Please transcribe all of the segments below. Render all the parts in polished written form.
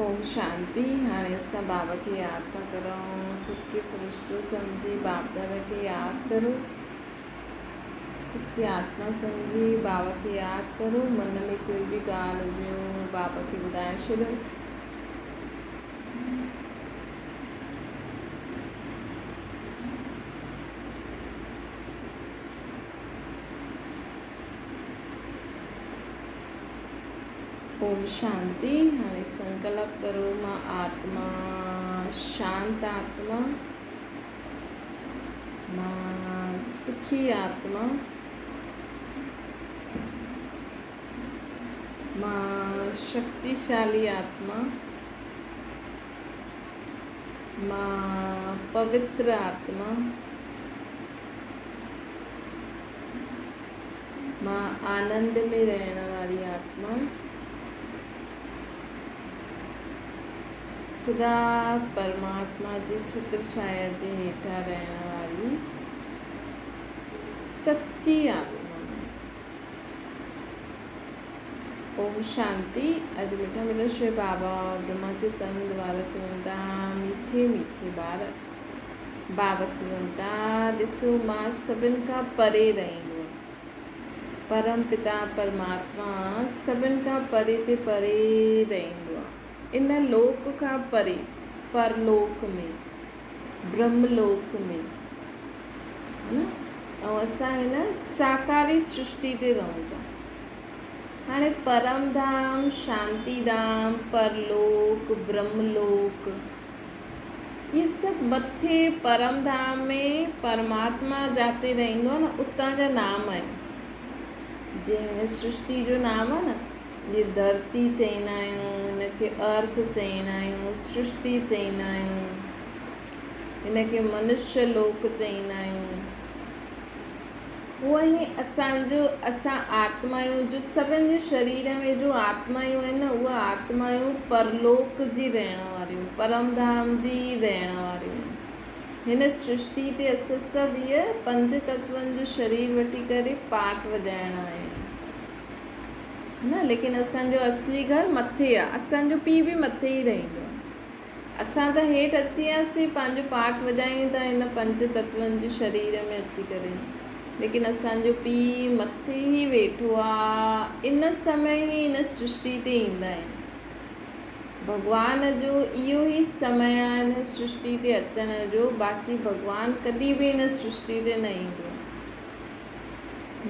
اوم شانتي هاڻي اسان بابا کي ياد ٿا ڪرون خود کي فرشتو سمجهي باپ دادا کي ياد ڪرو خود کي آتما سمجهي بابا کي ياد ڪرو من ۾ ڪوئي به ڳالهه هجي بابا کي ٻڌائي ڇڏيو. اوم شانتي هاڻي سنڪلپ ڪرو مان آتما شانت آتما مان سکي آتما مان شڪتيشالي آتما مان پوتر آتما مان آنند ۾ رهڻ واري آتما سدا پرماتما جي ڇتر ڇايا جي هيٺان رهڻ واري سچي آتما آهيان. اوم شانتي اڄ مٺا مٺا شري بابا برهما جي تن دوارا چون ٿا ميٺي ميٺي ٻار بابا چون ٿا، ڏسو مان سڀن کان پري رهندو آهيان. پرم پتا پرماتما سڀن کان پري تي پري رهندو آهي. ان لوڪ کان پري، پرلوڪ ۾، برهم لوڪ ۾، ها نه؟ ۽ اسان هن ساڪاري سرشٽي تي رهون ٿا. هاڻي پرم ڌام، شانتي ڌام، پرلوڪ، برهم لوڪ، اهي سڀ مٿي پرم ڌام ۾ پرماتما جاتي رهندو آهي نه اتان جا نام آهن. جيئن هن سرشٽي جو نام آهي نه جيئن ڌرتي چئيندا آهيون هن کي ارٿ چئيندا آهيون سرشٽي چئيندا آهيون هن کي منشيه لوڪ چئيندا آهيون. اهو ئي اسان جو اسان آتمايون جو سڀن جي شرير ۾ جو آتمايون آهن نه اهي آتمايون پرلوڪ جي رهڻ واريون پرم ڌام جي ئي رهڻ واريون آهن. هن سرشتي تي اسان سڀ اهي پنج تتون جو شرير وٺي ڪري پاٽ وڄائڻ آيا آهيون نه ليڪن اسان جو اصلي گهر مٿي آهي اسان جو پيء به مٿي ئي رهندو آهي. اسان ته هيٺ اچي وياسين، پنهنجو پاٺ وڄايون ٿا هن پنج تتون جي شرير ۾ اچي ڪري، ليڪن اسان جو پيء مٿي ئي ويٺو آ، ان سمي ئي هن سرشٽي تي ايندا آهن. ڀڳوان جو اهو ئي سمي آ هن سرشٽي تي اچڻ جو، باقي ڀڳوان ڪڏهن به هن سرشٽي تي نه ايندو آ.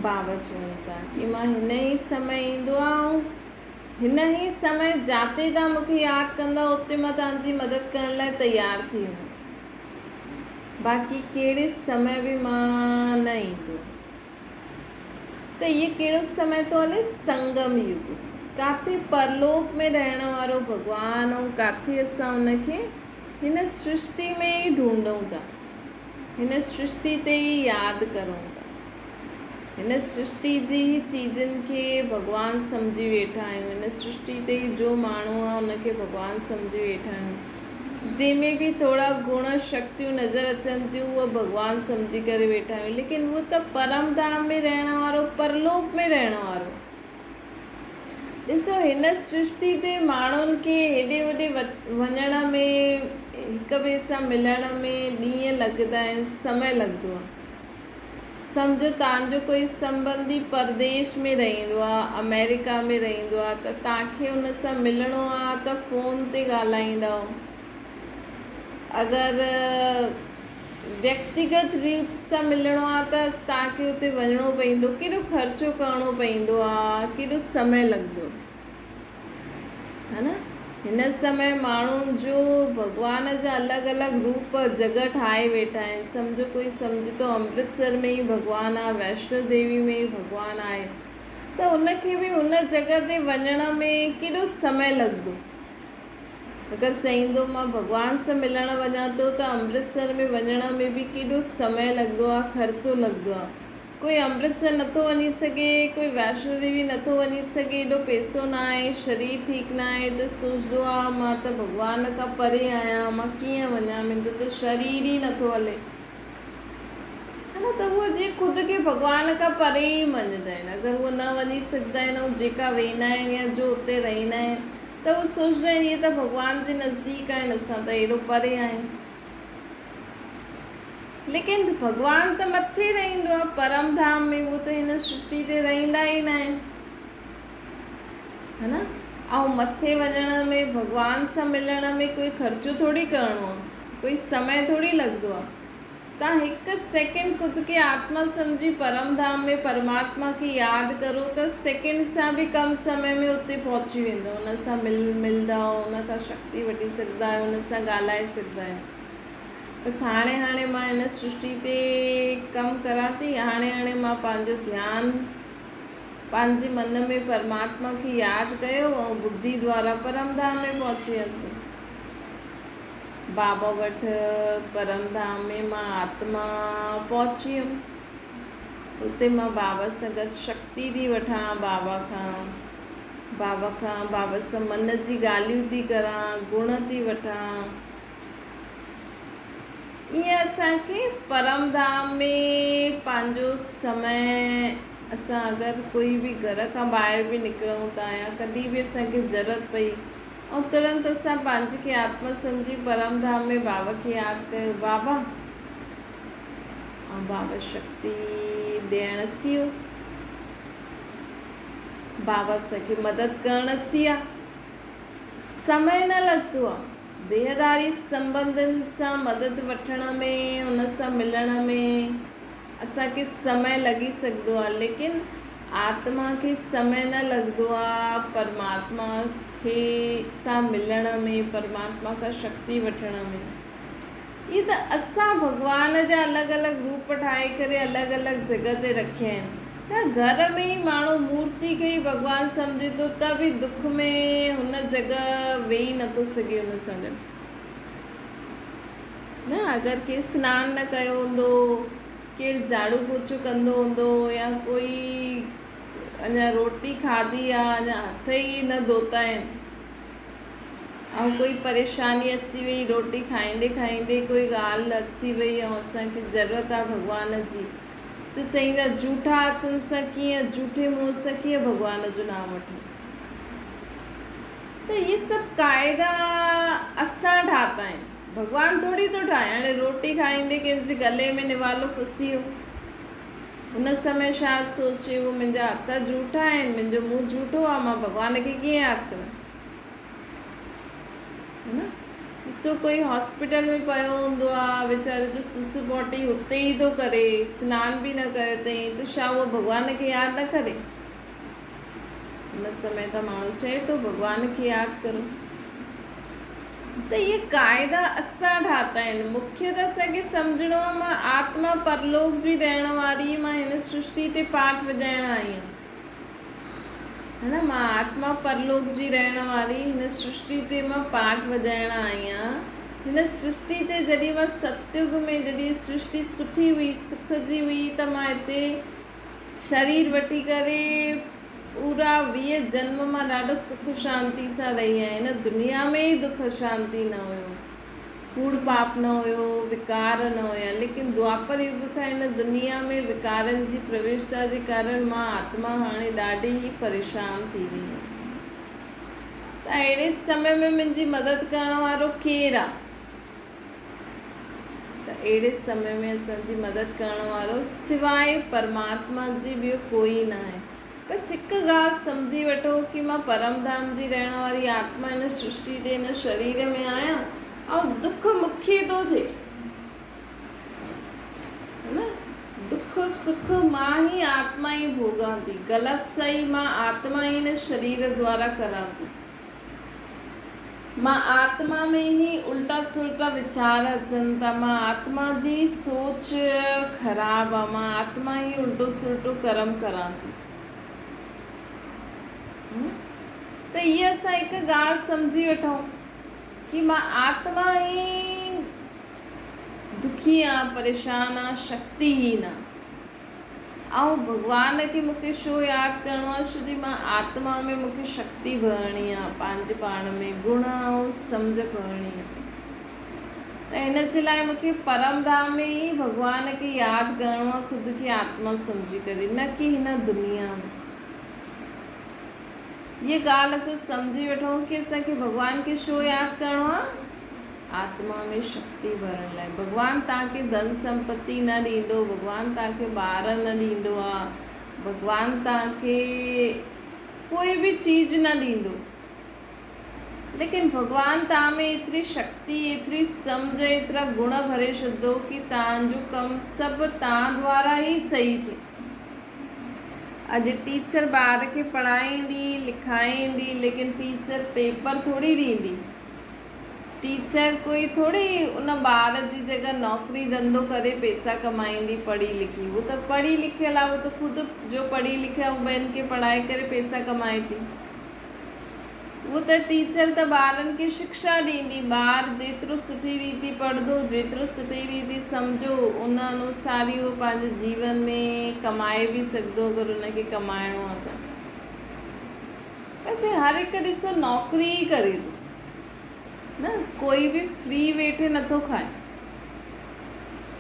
بابا چون ٿا ڪي مان هن ئي سمي ايندو آ ۽ هن ئي سمي جاتي توهان مون کي ياد ڪندا اتي مان توهان جي مدد ڪرڻ لاء تيار ٿي ويندم. باقي ڪهڙي سمي به مان نه ايندو. ته هيء ڪهڙو سمي ٿو هلي؟ سنگم يگ. ڪاٿي پرلوڪ ۾ رهڻ وارو ڀڳوان ۽ ڪاٿي اسان ان کي هن سرشٽي ۾ ئي ڍونڍون ٿا. هن سرشٽي تي ئي ياد ڪرون ٿا. هن سرشٽي جي ئي چيزن کي ڀڳوان سمجهي ويٺا آهيون. هن سرشٽي تي ئي جو ماڻهو آهي ان کي ڀڳوان سمجهي ويٺا آهيون. جنهن ۾ به ٿورا گڻ شڪتيون نظر اچن ٿيون اهو ڀڳوان سمجهي ڪري ويٺا آهيون. ليڪن اهو ته پرم ڌام ۾ رهڻ وارو پرلوڪ ۾ رهڻ وارو آهي. ڏسو هن سرشٽي تي ماڻهن کي هيڏي هوڏي وڃڻ ۾ هڪ ٻئي سان ملڻ ۾ ڏينهن لڳندا آهن سمي لڳندو آهي. سمجهو توهان جو ڪوئي سنٻنڌي پرديش ۾ رهندو آ، آمريڪا ۾ رهندو آ ته توهان کي ان سان ملڻو آ ته فون تي ڳالهائيندؤ. اگر ويڪتيگت ريت سان ملڻو آ ته توهان کي اتي وڃڻو پئيندو، ڪيڏو خرچو ڪرڻو پئيندو آ، ڪيڏو سمي لڳندو. ها نه هن سمي ماڻهن جو ڀڳوان جا الڳ الڳ روپ جڳهه ٺاهي ويٺا آهن سمجهو ڪوئي سمجهي ٿو امرتسر ۾ ئي ڀڳوان آهي ويشنو ديوي ۾ ئي ڀڳوان آهي ته ان کي به ان جڳهه تي وڃڻ ۾ ڪيڏو سمي لڳندو اگر چئيندو مان ڀڳوان سان ملڻ وڃان ٿو ته امرتسر ۾ وڃڻ ۾ به ڪيڏو سمي لڳندو آهي خرچو لڳندو آهي ڪوئي امرتسر نٿو وڃي سگهي، ڪوئي ويشنو ديوي نٿو وڃي سگهي، ايڏو پئسو ناهي، شرير ٺيڪ ناهي ته سوچندو آ مان ته ڀڳوان کان پري آهيان، مان ڪيئن وڃان، منهنجو ته شرير ئي نٿو هلي. ها نه ته هو جيئن خود کي ڀڳوان کان پري ئي مڃندا آهن، اگر هو نه وڃي سگهندا آهن ۽ جيڪا ويندا آهن يا جو اتي رهندا آهن ته هو سوچندا آهن اهي ته ڀڳوان جي نزديڪ آهن اسان ته ايڏو پري آهيون. ليڪن ڀڳوان ته مٿي رهندو آهي پرم ڌام ۾ اهو ته هن سرشٽي تي رهندا ئي نه آهن ها نه ۽ مٿي وڃڻ ۾ ڀڳوان سان ملڻ ۾ ڪوئي خرچو ٿوري ڪرڻو آهي ڪوئي سمي ٿوري لڳندو آهي تان هڪ سيڪنڊ خود کي آتما سمجهي پرم ڌام ۾ پرماتما کي ياد ڪرو ته سيڪنڊ سان به ڪم سمي ۾ اتي پهچي ويندو ان سان مل ملندؤ ان کان شڪتي وٺي سگهندا آهيو ان سان ڳالهائي سگهندا آهيو بس هاڻي هاڻي مان هن سرشٽي تي ڪم ڪران ٿي، هاڻي هاڻي مان پنهنجو ڌيان پنهنجي من ۾ پرماتما کي ياد ڪيو ۽ ٻڌي دوارا پرم ڌام ۾ پهچي ويس. بابا وٽ پرم ڌام ۾ مان آتما پهچي ويم. اتي مان بابا سان گڏ شڪتي ٿي وٺان بابا کان، بابا کان بابا سان من جي ڳالهيون ٿي ڪران، گڻ ٿي وٺان. ائين اسان کي پرم ڌام ۾ پنهنجو سمي اسان اگر ڪوئي به گهر کان ٻاهر به نڪرون ٿا يا ڪڏهن به اسان کي ضرورت پئي ۽ ترنت اسان پنهنجي کي آتما سمجهي پرم ڌام ۾ بابا کي ياد ڪيو بابا ۽ بابا شڪتي ڏيڻ اچي ويو بابا اسان کي مدد ڪرڻ اچي ويا سمي نه لڳندو آ. ديهداري سنٻنڌين سان مدد وٺڻ ۾ ان سان ملڻ ۾ اسان کي سمي لڳي سگهندو آ ليڪن آتما کي سمي نه لڳندو آ پرماتما کي سان ملڻ ۾ پرماتما کان شڪتي وٺڻ ۾. اهي ته اسان ڀڳوان جا الڳ الڳ روپ ٺاهي ڪري الڳ الڳ جڳهه تي رکيا آهن. نه گهر ۾ ئي ماڻهو مورتي کي ئي ڀڳوان سمجهي ٿو ته به دک ۾ هن جڳهه ويهي نٿو سگهي ان سان گڏ. نه اگر ڪير سنان نه ڪيو هوندو، ڪير جهاڙو پوچو ڪندو هوندو يا ڪوئي اڃا روٽي کاڌي آ اڃا هٿ ئي نه ڌوتا آهن. ۽ ڪوئي پريشاني اچي وئي روٽي کائيندي کائيندي ڪوئي ڳالهه اچي وئي ۽ اسان کي ضرورت آ ڀڳوان جي ته چئيندا جوٺا هٿن سان ڪيئن جوٺي منهن سان ڪيئن ڀڳوان جو نام وٺون ته اهي سڀ قاعدا اسان ٺاتا آهن ڀڳوان ٿوري ٿو ٺاهي هاڻي روٽي کائيندي ڪنهن جي گلي ۾ نوالو ڦسي ويو ان سمي ڇا سوچي اهو منهنجا هٿ جوٺا آهن منهنجو منهن جوٺو آ مان ڀڳوان کي ڪيئن ياد ڪران نه ڏسو ڪوئي هاسپيٽل ۾ پيو هوندو آ ويچاري جو سوسو پوٽي هتي ئي ٿو ڪري سنان به نه ڪيو اٿئي ته ڇا اهو ڀڳوان کي ياد نه ڪري ان سمي ته ماڻهو چئي ٿو ڀڳوان کي ياد ڪرو ته اهي قاعدا اسان ٺاتا آهن مکيه ته اسان کي سمجهڻو آهي مان آتما پرلوڪ جي رهڻ واري مان هن سرشٽي تي پاٺ وڄائڻ آئي آهيان ها نه مان آتما پرلوڪ جي رهڻ واري هن سرشٽي تي مان پاٺ وڄائڻ آئي آهيان هن سرشٽي تي جڏهن مان ستيگ ۾ جڏهن سرشٽي سٺي هئي سک جي هئي ته مان هتي شرير وٺي ڪري پورا 20 جنم مان ڏاڍو سک شانتي سان رهي آهيان. هن دنيا ۾ ئي دک شانتي نه هيو. ڪوڙ پاپ نه هيو، وڪار نه هيا. ليڪن دوآپر يگ کان هن دنيا ۾ وڪارن جي پرويشتا جي ڪارڻ مان آتما هاڻي ڏاڍي ئي پريشان ٿي وئي آهيان. ته اهڙي سمي ۾ منهنجي مدد ڪرڻ وارو ڪير آ؟ ته اهڙي سمي ۾ اسان جي مدد ڪرڻ وارو سواء پرماتما جي ٻيو ڪوئي ناهي. بس هڪ ڳالهه سمجهي وٺو ڪي مان پرم ڌام جي رهڻ واري آتما هن سرشٽي جي هن شرير ۾ آهيان ۽ دک مون کي ٿو ٿئي. ها نه؟ دک سک مان ئي آتما ئي ڀوڳان ٿي. غلط صحيح مان آتما ئي هن شرير دوارا ڪران ٿي. مان آتما ۾ ئي الٽا سلٽا ويچار اچن ٿا، مان آتما جي ئي سوچ خراب آ، مان آتما ئي الٽو سلٽو ڪرم ڪران ٿي. ته هيء اسان هڪ ڳالهه سمجهي وٺون ڪي مان آتما ئي دکي آ، پريشان آ، شڪتي هين آ. آئون ڀڳوان کي مون کي ڇو ياد ڪرڻو آهي ڇو جي مان آتما ۾ مون کي شڪتي ڀرڻي آهي پنهنجي پاڻ ۾ گڻ ۽ سمجهه ڀرڻي آهي ته هن جي لاء مون کي پرم ڌام ۾ ئي ڀڳوان کي ياد ڪرڻو آهي خود کي آتما سمجهي ڪري نه ڪي هن دنيا ۾. هيء ڳالهه اسان سمجهي وٺون ڪي اسان کي ڀڳوان کي ڇو ياد ڪرڻو آ؟ آتما ۾ شڪتي ڀرڻ لاء. ڀڳوان توهان کي ڌن سمپتي نه ڏيندو، ڀڳوان توهان کي ٻار نه ڏيندو آ، ڀڳوان توهان کي ڪوئي به چيز نه ڏيندو. ليڪن ڀڳوان توهان ۾ ايتري شڪتي، ايتري سمجهه، ايترا گڻ ڀري ڇڏندو ڪي توهان جو ڪم سڀ توهان دوارا ئي صحيح ٿئي. اڄ ٽيچر ٻار کي پڙهائيندي، لکائيندي، ليڪن ٽيچر پيپر ٿوري ڏيندي. ٽيچر ڪوئي ٿوري ان ٻار جي جڳهه نوڪري ڌنڌو ڪري پيسا ڪمائيندي پڙهي لکي. هو ته پڙهي لکيل آهي، هو ته خود جو پڙهي لکيل آهي، هو ٻين کي پڙهائي ڪري پيسا ڪمائي ٿي. اهو ته ٽيچر ته ٻارن کي شڪشا ڏيندي، ٻار جيترو سٺي ريتي پڙهندو، جيترو سٺي ريتي سمجهو، ان انوسار ئي اهو پنهنجي جيون ۾ ڪمائي به سگهندو اگر ان کي ڪمائڻو آهي ته. ويسي هر هڪ ڏسو نوڪري ئي ڪري ٿو نه، ڪوئي به فري ويٺي نٿو کائي.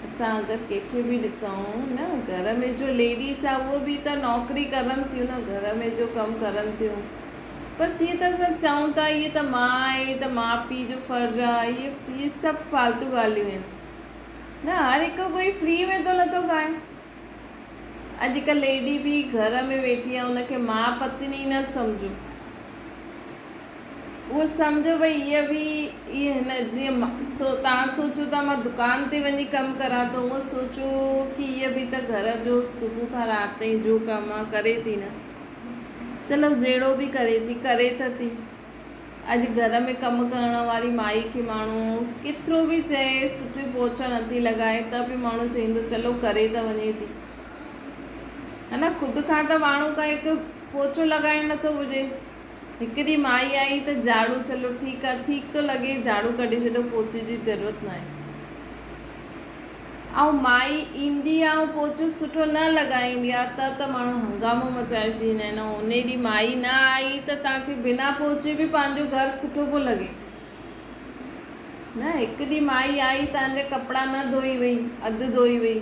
اسان اگر ڪنهن کي به ڏسون نه گهر ۾ جو ليڊيز آ اهو به ته نوڪري ڪرن ٿيون نه گهر ۾ جو ڪم ڪرن ٿيون بس هي ته اسان چئون ٿا هي ته ماء آهي هي ته ماء پيء جو فرض آ هي هي سڀ فالتو ڳالهيون آهن نه هر هڪ ڪوئي فري ۾ ٿو نٿو کائي اڄڪلهه ليڊي به گهر ۾ ويٺي آ ان کي ماء پتني نه سمجهو اهو سمجهو ڀئي هيء به هيء هن جيئن سو توهان سوچو ٿا مان دڪان تي وڃي ڪم ڪران ٿو اهو سوچو ڪي هيء به ته گهر جو صبح کان رات تائين جو ڪم آ ڪري ٿي نه چلو جهڙو به ڪري ٿي ڪري ته ٿي اڄ گهر ۾ ڪم ڪرڻ واري مائي کي ماڻهو ڪيترو به چئي سٺي پوچا نٿي لڳائي ته به ماڻهو چئيندو چلو ڪري ته وڃي ٿي ها نه خود کان ته ماڻهو کان هڪ پوچو لڳائڻ نٿو پڄي هڪ ڏينهن مائي آئي ته جهاڙو چلو ٺيڪ آ ٺيڪ ٿو لڳي جهاڙو ڪڍي ڇڏيو پوچي جي ضرورت ناهي. ۽ مائي ايندي آ ۽ پوچو سٺو نه لڳائيندي آ ته ته ماڻهو هنگامو مچائي ڇڏيندا آهن ۽ انهي ڏينهن مائي نه آئي ته توهان کي بنا پوچي به پنهنجو گهر سٺو پيو لڳي. نه هڪ ڏينهن مائي آئي توهان جا ڪپڙا نه ڌوئي وئي اڌ ڌوئي وئي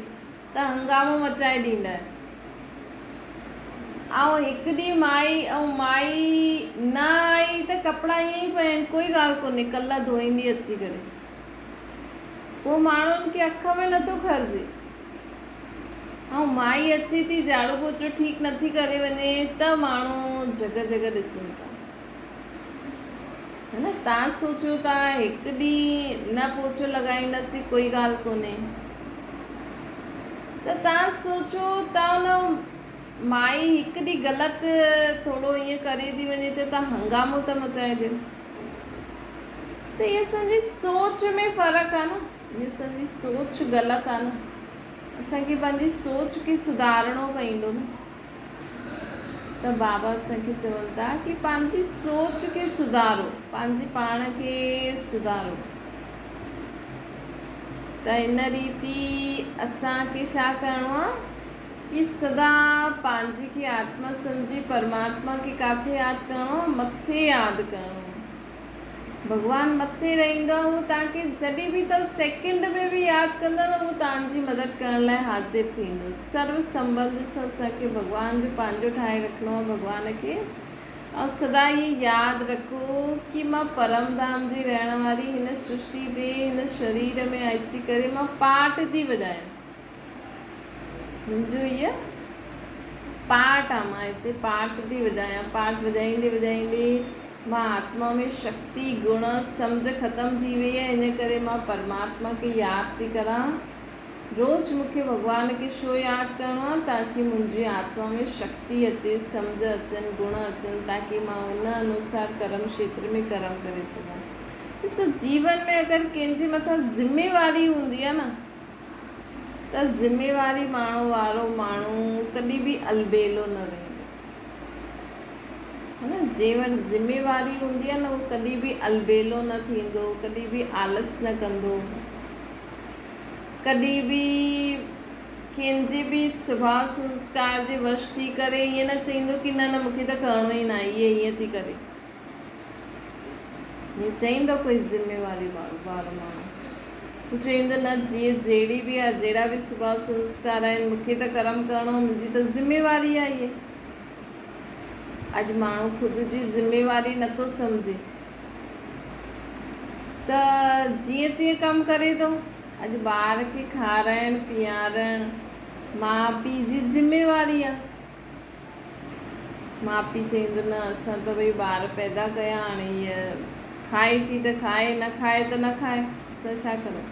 ته هنگامو مچائي ڏيندا آهن. ۽ هڪ ڏينهن مائي ۽ مائي نه آئي ته ڪپڙا ائين ئي پيا آهن، ڪوئي ڳالهه ڪونهي، ڪلهه ڌوئيندي اچي ڪري. پوء ماڻهن کي اک ۾ نٿو کرجي. ۽ مائي اچي ٿي جهاڙو پوچو ٺيڪ نٿي ڪري وڃي ته ماڻهو جڳهه جڳهه ڏسن ٿا. هه نه تان سوچيو ٿا هڪ ڏينهن نه پوچو لڳائينداسين ڪوئي ڳالهه ڪونهي ته تان سوچو ٿا ان مائي هڪ ڏينهن غلط ٿورو ائين ڪري ٿي وڃي ته تان هنگامو ٿا مچائي ڏيو ته هي اسان جي سوچ ۾ فرق آهي نه هي اسان جي سوچ غلط آهي نه اسان کي پنهنجي سوچ کي سڌارڻو پوندو نه ته بابا اسان کي چون ٿا ڪي پنهنجي سوچ کي سڌارو، پنهنجي پاڻ کي سڌارو. ته ان ريتي اسان کي ڇا ڪرڻو آ ڪي سدا پنهنجي کي آتما سمجهي پرماتما کي ڪاٿي ياد ڪرڻو آ؟ مٿي ياد ڪرڻو آ. ڀڳوان مٿي رهندو آهي اهو توهان کي جڏهن به توهان سيڪنڊ ۾ به ياد ڪندؤ نه اهو توهان جي مدد ڪرڻ لاء حاضر ٿيندو. سرو سنٻنڌ سان اسان کي ڀڳوان جو پنهنجو ٺاهي رکڻو آهي ڀڳوان کي ۽ سدا اهي ياد رکو ڪي مان پرم ڌام جي رهڻ واري هن سرشٽي تي هن شرير ۾ اچي ڪري مان پاٺ ٿي وڄايان. منهنجو هيء پاٺ آ، مان هتي پاٺ ٿي وڄايان، پاٺ وڄائيندي وڄائيندي مان آتما ۾ شڪتي، گڻ، سمجهه ختم ٿي وئي آهي، ان ڪري مان پرماتما کي ياد ٿي ڪران. روز مون کي ڀڳوان کي ڇو ياد ڪرڻو آ، تاڪي منهنجي آتما ۾ شڪتي اچي، سمجهه اچن، گڻ اچن، تاڪي مان ان انوسار ڪرم کيتر ۾ ڪرم ڪري سگهان. ڏسو جيون ۾ اگر ڪنهن جي مٿان ذميواري هوندي آ نه، ته ذميواري ماڻهو وارو ماڻهو ڪڏهن به البيلو نه رهندو. ها نه جنهن وٽ ذميواري هوندي آهي نه اهو ڪڏهن به البيلو نه ٿيندو، ڪڏهن به آلس نه ڪندو، ڪڏهن به ڪنهن جي به سڀاء سنسڪار جي وش ٿي ڪري ائين نه چئيندو ڪي نه نه مون کي ته ڪرڻو ئي ناهي هيء ائين ٿي ڪري. ائين چئيندو ڪوئي ذميواري وارو ماڻهو. هو چئيندو نه جيئن جهڙي به آهي جهڙا به سڀاء سنسڪار آهن مون کي ته ڪرم ڪرڻو منهنجي ته ذميواري آهي اهي. اڄ ماڻهو خود جي ذميواري نٿو سمجهي ته جيئن تيئن ڪم ڪري ٿو. اڄ ٻار کي کارائڻ پيارڻ ماء پيء جي ذميواري آ. ماء پيء چئيندو نه اسان ته ڀئي ٻار پيدا ڪيا هاڻي هيء کائي ٿي ته کائي نه کائي ته نه کائي اسان ڇا ڪرون.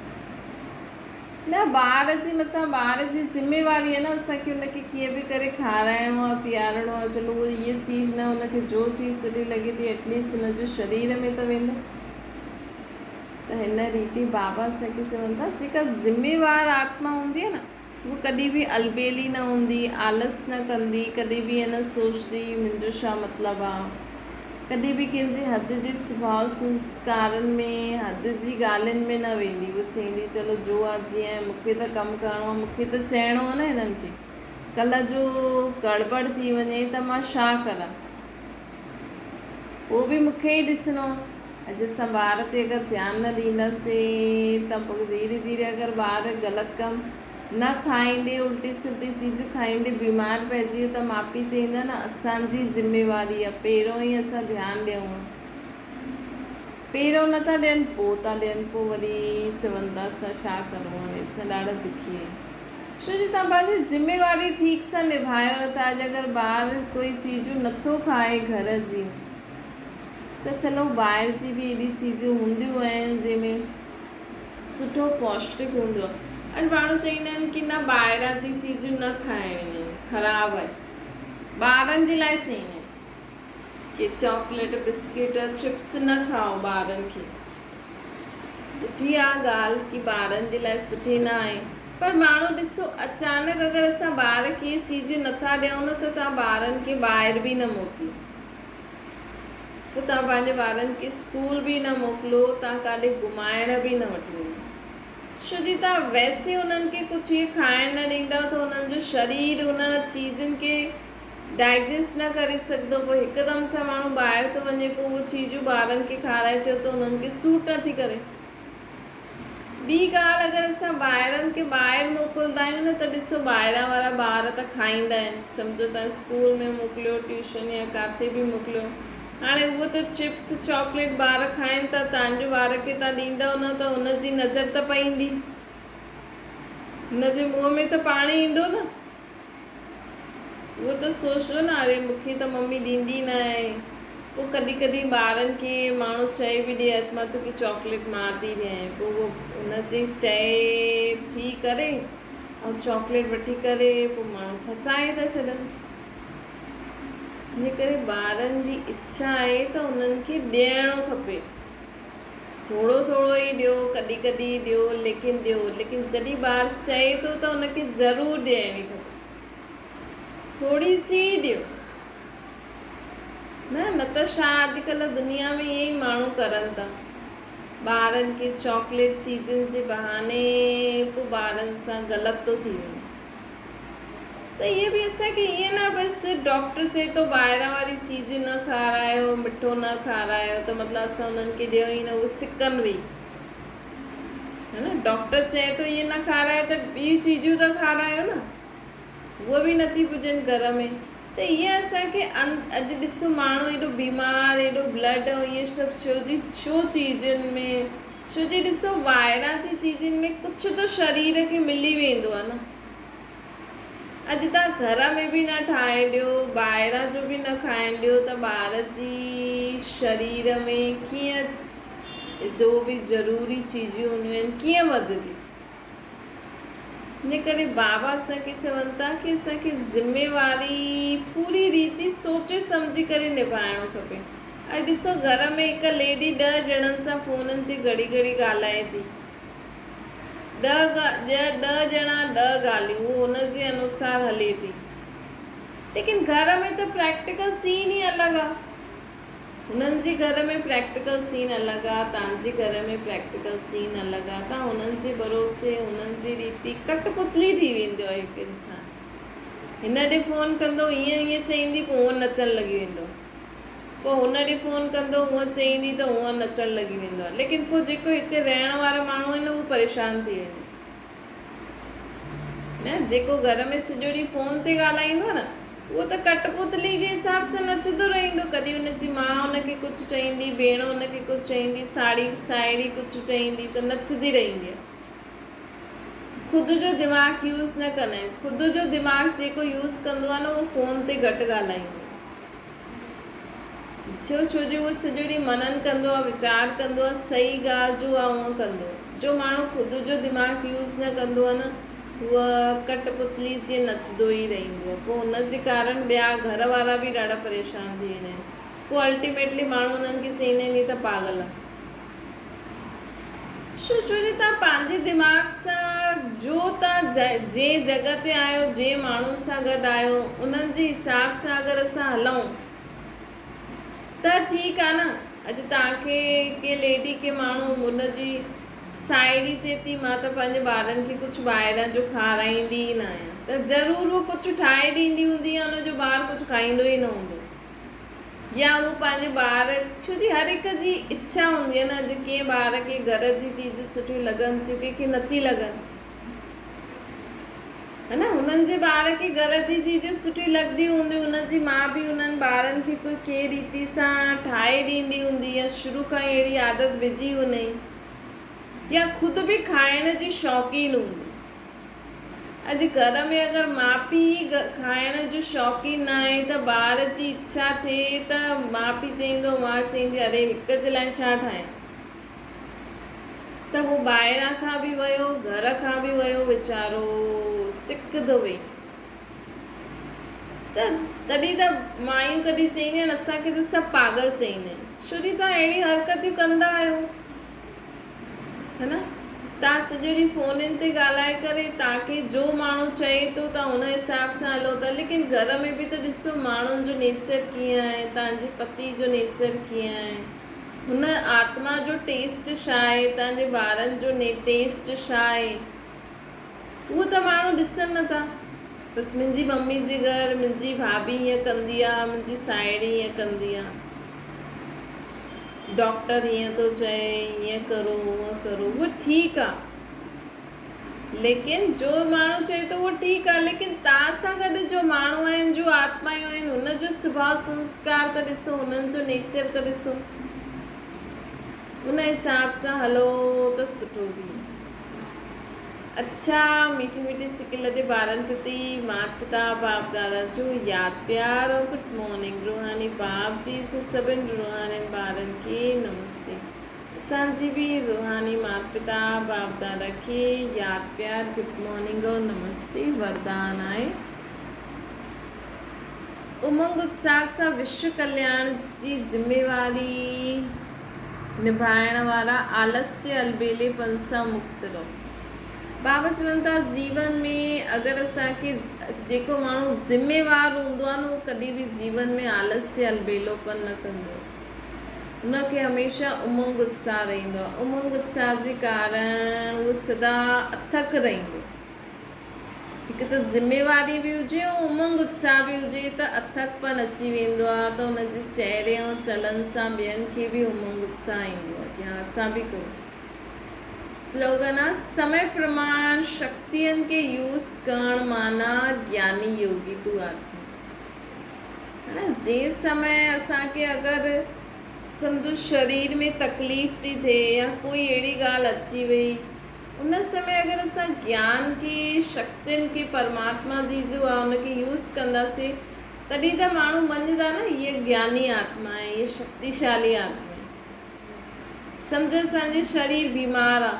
نه ٻار جي مٿان ٻار جي ذميواري آهي نه اسان کي ان کي ڪيئن به ڪري کارائڻو آهي پيارڻو آهي چلو اهو هيء چيز نه ان کي جو چيز سٺي لڳي ٿي ايٽليسٽ ان جو شرير ۾ ته ويندو ته هن ريتي بابا اسان کي چون ٿا جيڪا ذميوار آتما هوندي آهي نه هوء ڪڏهن به البيلي نه هوندي، آلس نه ڪندي، ڪڏهن به ائين نه سوچندي منهنجو ڇا مطلب آ. ڪڏهن به ڪنهن جي حد جي سڀاء سنسڪارن ۾ حد جي ڳالهين ۾ نه ويندي. هوء چئيندي چلو جو آ جيئن آهي مون کي ته ڪم ڪرڻو آ، مون کي ته چئڻو آ نه هنن کي. ڪلهه جو گڙٻڙ ٿي وڃي ته مان ڇا ڪران. اهو به مون کي ئي ڏسڻو آ. اڄ اسان ٻار تي اگر ڌيان نه ڏينداسين ته پوء ڌيري ڌيري اگر ٻار غلط ڪم نه کائيندي الٽي سلٽي چيزون کائيندي بيمار پئجي ويو ته ماء پيء چئيندا نه اسان جي ذميواري آ پهريون ئي اسان ڌيان ڏيون ها پهريون نه ٿا ڏين پوء ٿا ڏين پوء وري چون ٿا اسان ڇا ڪرون هاڻي اسان ڏاڍا دکي آهيون ڇو جو توهان پنهنجي ذميواري ٺيڪ سان نڀايو نه ٿا اڄ اگر ٻار ڪوئي چيزون نٿو کائي گهر جي ته چلو ٻاهر جي به ايڏي چيزون هونديون آهن جنهن ۾ سٺو پوشٽڪ هوندو آهي اڄ ماڻهو چئيندا آهن ڪي نه ٻاهران جي چيزون نه کائڻيون آهن خراب آهي ٻارن جي لاء چئيندا آهن ڪي چاڪليٽ بسڪيٽ چپس نه کائو ٻارن کي سٺي آ ڳالهه ڪي ٻارن جي لاء سٺي نه آهي پر ماڻهو ڏسو اچانڪ اگر اسان ٻار کي اهي چيزون نٿا ڏيون نه ته توهان ٻارن کي ٻاهر به نه موڪليو پوء توهان پنهنجي ٻارن کي اسڪول به نه موڪلو، توهان ڪاڏي گهمائڻ به نه وٺي وڃو. ڇو جي توهان ويسي انهن کي ڪجهه اهي کائڻ نه ڏيندؤ ته انهن جو شرير ان چيزن کي ڊائجسٽ نه ڪري سگهندو. پوء هڪدم سان ماڻهو ٻاهر ٿو وڃي پوء اهو چيزون ٻارن کي کارائي ٿو ته انهن کي سوٽ نه ٿي ڪري. ٻي ڳالهه اگر اسان ٻاهرن کي ٻاهر موڪلدا آهيون نه ته ڏسو ٻاهران وارا ٻار ته کائيندا آهن سمجهو تان اسڪول ۾ موڪليو ٽيوشن يا ڪاٿي به موڪليو هاڻي اهو ته چپس چاڪليٽ ٻار کائن ٿا تان جو ٻار کي تان ڏيندؤ نه ته هن جي نظر ته پئيندي هن جي منهن ۾ ته پاڻي ايندو نه اهو ته سوچيو نه اري مون کي ته ممي ڏيندي نه آهي. پوء ڪڏهن ڪڏهن ٻارن کي ماڻهو چئي به ڏي اڄ مان توکي چاڪليٽ مان ٿي ڏيانء پوء اهو ان جي چئي ٿي ڪري ۽ چاڪليٽ وٺي ڪري پوء ماڻهو ڦسائي ٿا ڇڏن. ان ڪري ٻارن جي اڇا آهي ته انهن کي ڏيڻو کپي. ٿورو ٿورو ئي ڏيو، ڪڏهن ڪڏهن ڏيو، ليڪن ڏيو، ليڪن جڏهن ٻار چئي ٿو ته ان کي ضرور ڏيڻي کپي. ٿوري سي ئي ڏيو. نه نه ته ڇا اڄڪلهه دنيا ۾ ائين ئي ماڻهو ڪرن ٿا. ٻارن کي چاڪليٽ چيزن جي بهاني پوء ٻارن سان غلط ٿو ٿي وڃي. ته اهي به اسان کي ائين نه بس ڊاڪٽر چئي ٿو ٻاهران واري چيزون نه کارايو مٺو نه کارايو ته مطلب اسان انهن کي ڏيون ئي نه اهي سڪن ويهي ها نه ڊاڪٽر چئي ٿو اهي نه کارايو ته ٻيون چيزون ته کارايو نه اهي به نٿي پڄن گهر ۾ ته اهي اسان کي اڄ ڏسو ماڻهو ايڏو بيمار ايڏو بلڊ ۽ اهي سڀ ڇو جي ڇو چيزن ۾ ڇو جي ڏسو ٻاهران جي چيزن ۾ ڪجهه ته شرير کي ملي ويندو آهي نه. اڄ توهان گهر ۾ به نه ٺاهي ڏيو ٻاهران جو به نه کائڻ ڏيو ته ٻار جي شرير ۾ ڪيئن جو به ضروري چيزون هونديون آهن ڪيئن وڌنديون. ان ڪري بابا اسان کي چون ٿا ڪي اسان کي ذميواري پوري ريتي سوچي سمجهي ڪري نڀائڻو کپي. اڄ ڏسو گهر ۾ هڪ ليڊي ڏهه ڄڻن سان فونن تي گهڙي گهڙي ڳالهائي ٿي. ڏهه ڏهه ڄڻا ڏهه ڳالهيون هو هن جي انوسار هلي ٿي. ليڪن گهر ۾ ته پريڪٽيڪل سين ئي الڳ آ. هنن جي گهر ۾ پريڪٽيڪل سين الڳ آ، تان جي گهر ۾ پريڪٽيڪل سين الڳ آ. تان هنن جي ڀروسي هنن جي ريتي ڪٺ پتلي ٿي ويندو آ هڪ انسان. هن ڏي فون ڪندو هيئن هيئن چئيندي پوء هونئن نچڻ لڳي ويندو. پوء هن ڏي فون ڪندو هونئن چئيندي ته هونئن نچڻ لڳي ويندو آهي ليڪن پوء جيڪو هتي رهڻ وارا ماڻهو آهن اهو پريشان ٿي ويندو نه جيڪو گهر ۾ سڄو ڏينهن فون تي ڳالهائيندو آهي نه اهو ته ڪٺ پتلي جي حساب سان نچندو رهندو. ڪڏهن ان جي ماء ان کي ڪجهه چئيندي، ڀيڻ ان کي ڪجهه چئيندي، ساڙي ساهيڙي ڪجهه چئيندي ته نچندي رهندي. خود جو دماغ يوز نه ڪندا آهن. خود جو دماغ جيڪو يوز ڪندو آهي نه اهو فون تي گهٽ ڳالهائيندو آهي. ڇو ڇو جو اهو سڄو ڏينهن منن ڪندو آهي، ويچار ڪندو آهي، صحيح ڳالهه جو آهي اونئن ڪندو. جو ماڻهو خود جو دماغ يوز نه ڪندو آهي نه هو ڪٺ پتلي جيئن نچندو ئي رهندو آهي. پوء ان جي ڪارڻ ٻيا گهر وارا به ڏاڍا پريشان ٿي ويندا آهن. پوء الٽيميٽلي ماڻهو انهن کي چئيندا آهن هي ته پاڳل آهي. ڇو ڇو جو توهان پنهنجي دماغ سان جو توهان جنهن جڳهه تي آهيو جنهن ماڻهن سان گڏ آهيو انهن جي حساب سان اگر اسان هلون ته ٺيڪ آهي نه اڄ توهان کي ڪنهن ليڊي کي ماڻهو ان جي ساهيڙي چئي ٿي مان ته پنهنجي ٻارن کي ڪجهه ٻاهران جو کارائيندي ئي نه آهيان ته ضرور هو ڪجهه ٺاهي ڏيندي هوندي يا ان جو ٻار ڪجهه کائيندو ئي نه هوندو. يا هو پنهنجي ٻار ڇو جي هر هڪ جي اڇا هوندي آهي نه اڄ ڪنهن ٻار کي گهر جي چيز سٺيون لڳن ٿيون ڪنهن کي نٿي لڳن ها نه هنن جي ٻار کي گهر جي چيزون سٺيون لڳنديون هونديون هن جي ماء به انهن ٻارن کي ڪوئي ڪنهن ريتي سان ٺاهي ڏيندي هوندي يا شروع کان ئي اهڙي عادت وجهي هنئي يا خود به کائڻ جي شوقين هوندي. اڄ گهر ۾ اگر ماء پيء ئي کائڻ جو شوقين ناهي ته ٻار جي اڇا ٿئي ته ماء پيء چئيندو ماء چئيندي اري هڪ جي لاء ڇا ٺاهيان ته هو ٻاهران کان به ويو گهر کان به ويو ويچارو سڪندو ويهي ته تڏهن ته مايون ڪڏهن چئينديون آهن اسان کي ته سڀ پاڳل چئيندا آهن ڇو جي توهان اهڙيون حرڪتيون ڪندا آهيو. ها نه توهان سڄو ڏينهن فونن تي ڳالهائي ڪري توهان کي جو ماڻهو چئي ٿو توهان ان حساب سان هلو ٿا ليڪن گهر ۾ به ته ڏسو ماڻهن جو نيچر ڪيئن آهي توهان جي پتي جو نيچر ڪيئن آهي هن آتما جو ٽيسٽ ڇا آهي توهان جي ٻارن جو ٽيسٽ ڇا آهي اهو ته ماڻهو ڏسن نٿا بس منهنجي ممي جي گهر منهنجي ڀاڀي هيئن ڪندي آهي منهنجي ساهيڙي هيئن ڪندي آهي. ڊاڪٽر هيئن ٿو چئي، هيئن ڪرو، هونئن ڪرو، اهو ٺيڪ آ. ليڪن جو ماڻهو چئي ٿو اهو ٺيڪ آ، ليڪن توهان سان گڏ جو ماڻهو آهن، جو آتمايون آهن، هن جو سڀاء سنسڪار ته ڏسو، هنن جو نيچر ته ڏسو. ان حساب سان هلو ته سٺو به. اڇا ميٺي ميٺي سڪ لڏي ٻارن پرتي مات پتا باپ دادا جو ياد پيار ۽ گڊ مارننگ روحاني باپ جي سو سڀن روحانين ٻارن کي نمستي اسان جي به روحاني مات پتا باپ دادا کي ياد پيار گڊ مارننگ ۽ نمستي وردان آهي امنگ اتساھ سان وشو ڪلياڻ جي ذميواري نڀائڻ وارا آلسيه البيلي پن سان مڪت رهو. بابا چون ٿا جيون ۾ اگر اسان کي جيڪو ماڻهو ذميوار هوندو آهي نه اهو ڪڏهن به جيون ۾ آلسيه البيلو پن نه ڪندو آهي. ان کي هميشه امنگ اتساهه رهندو آهي. امنگ اتساهه جي ڪارڻ اهو سدا اٿڪ رهندو آهي. هڪ ته ذميواري به هجي ۽ امنگ اتساهه به هجي ته اٿڪپن اچي ويندو آهي ته ان جي چهري ۽ چلن سان ٻين کي به امنگ اتساهه ايندو آهي ڪي ها اسان به ڪريون. سلوگن آ سمي پرماڻ شڪتين کي يوز ڪرڻ معنيٰ گياني يوگي تو آتما ها نه جنهن سمي اسان کي اگر سمجهو شرير ۾ تڪليف ٿي ٿئي يا ڪوئي اهڙي ڳالهه اچي وئي ان سمي اگر اسان گيان کي، شڪتين کي پرماتما جي جو آ ان کي يوز ڪنداسين تڏهن ته ماڻهو مڃدا نه هيء گياني آتما آهي، هيء شڪتيشالي آتما آهي. سمجهه اسان جي شرير بيمار آ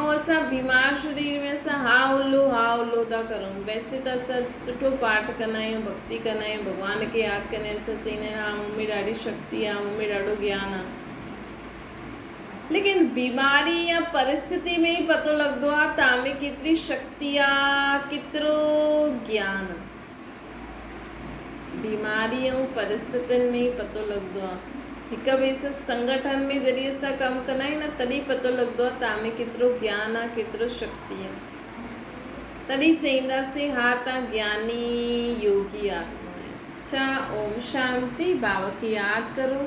۽ اسان بيمار شرير ۾ اسان ها هلو ها هلو ٿا ڪرون ويسي ته اسان سٺو پاٺ ڪندا آهيون ڀڳتي ڪندا آهيون ڀڳوان کي ياد ڪندا آهيون اسان چئيندا آهيون ها مون ۾ ڏاڍي شڪتي آ مون ۾ ڏاڍو گيان آ. ليڪن بيماري يا پرسٿتي ۾ ئي پتو لڳندو آ توهان ۾ ڪيتري شڪتي آ ڪيترو گيان آ. بيماري ۽ پرسٿتين ۾ ئي پتو لڳندو آ. هڪ ٻئي سان سنگٺن ۾ جڏهن اسان ڪم ڪندا آهيون نه تڏهن پتو لڳندو آ توهان ۾ ڪيترو گيان آ ڪيترو شڪتي آ. تڏهن چئينداسين ها توهان گياني يوگي آتما آهيو. اڇا اوم شانتي بابا کي ياد ڪرو.